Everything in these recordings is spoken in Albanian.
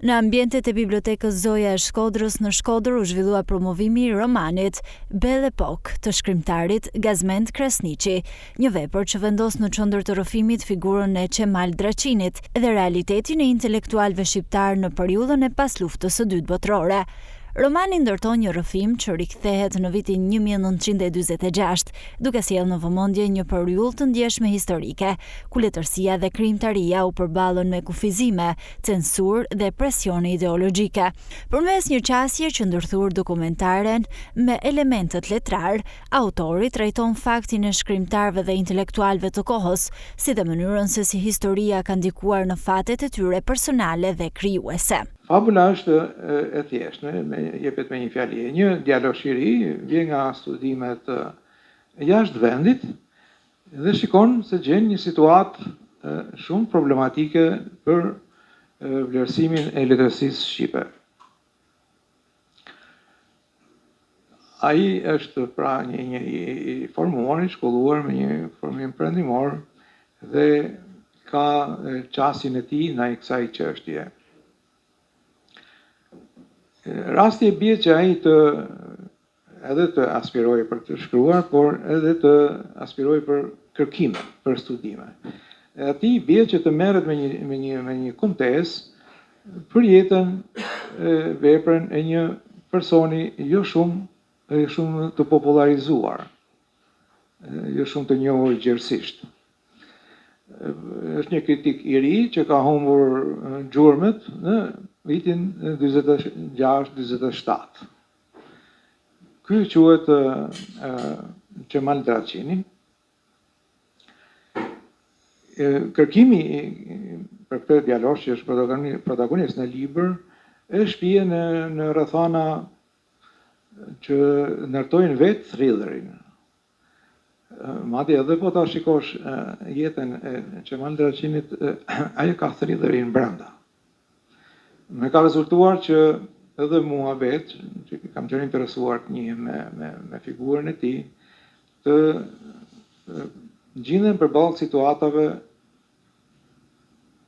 Në ambientet e Bibliotekës Zoja e Shkodrës në Shkodër u zhvillua promovimi i romanit Belle Epoque të shkrimtarit Gazmend Krasniqi, një vepër që vendos në qendër të rrëfimit figurën e Qemal Draçinit dhe realitetin e intelektualëve shqiptarë në periudhën e pasluftës së Dytë Botërore. Romani ndërton një rrëfim që rikthehet në vitin 1946, duke sjellë në vëmendje një periudhë të ndjeshme historike, ku letërsia dhe krijimtaria u përballën me kufizime, censurë dhe presione ideologjike. Përmes një qasje që ndërthur dokumentaren me elementët letrarë, autori trajton fatin e shkrimtarëve dhe intelektualëve të kohës, si dhe mënyrën se si historia ka ndikuar në fatet e tyre personale dhe krijuese. Fabula është e thjeshtë, jepet me një fjali. Një djalosh i ri vjen nga studimet jashtë vendit dhe shikon se gjen një situatë shumë problematike për vlerësimin e letërsisë shqipe. Ai është pra një njeri i formuar, i shkolluar me një formim perëndimor dhe ka qasjen e tij ndaj kësaj çështje. Rasti e bie që ai të edhe të aspirojë për të shkruar, por edhe të aspirojë për kërkime, për studime. E atij i bie që të merret me një me një me një kumtesë për jetën e veprën e një personi jo shumë jo shumë të popullarizuar, jo shumë të njohur gjerësisht. Është një kritik i ri që ka humbur gjurmët në vitin 46-47. Ky quhet Qemal Draçini. Kërkimi për këtë djalosh që është protagonist në libër, e shpie në, në rrethana që ndërtojnë vetë thrillerin. Madje edhe po ta shikosh jetën e Qemal Draçinit, ajo ka thrillerin brenda. Më ka rezultuar që edhe mua vetë, që kam qenë interesuar të njihem me, me, me figurën e tij, të gjindem përballë situatave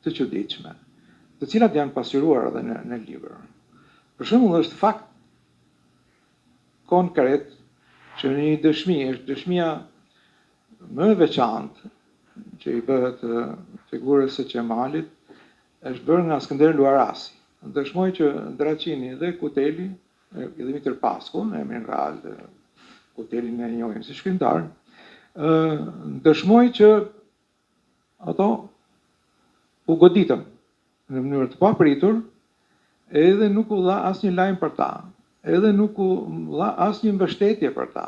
të çuditshme, të cilat janë pasqyruar edhe në, në libër. Për shembull, është fakt konkret që një dëshmi, është dëshmia më e veçantë që i bëhet figurës së Qemalit, është bërë nga Skënder Luarasi. Dëshmoi që Draçini dhe Kuteli, Dhimitër Pasku, në emrin real, Kutelin e njohim si shkrimtar, dëshmoi që ato u goditën në mënyrë të papritur, edhe nuk u dha asnjë lajm për ta, edhe nuk u dha asnjë mbështetje për ta,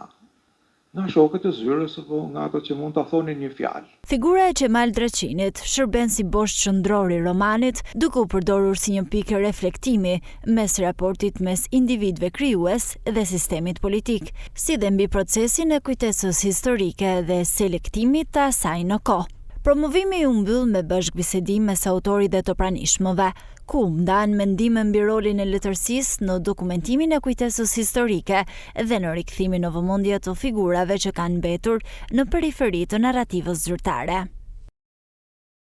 nga shokët e zyrës apo nga ato që mund ta thonin një fjalë. Figura e Qemal Draçinit shërben si bosht qendror i romanit, duke u përdorur si një pikë reflektimi mes raportit mes individëve krijues dhe sistemit politik, si dhe mbi procesin e kujtesës historike dhe selektimit të asaj në kohë. Promovimi u mbyll me bashkëbisedim mes autorit dhe të pranishmëve, ku u ndanë mendime mbi rolin e letërsisë në dokumentimin e kujtesës historike dhe në rikthimin në vëmendje të figurave që kanë mbetur në periferi të narrativës zyrtare.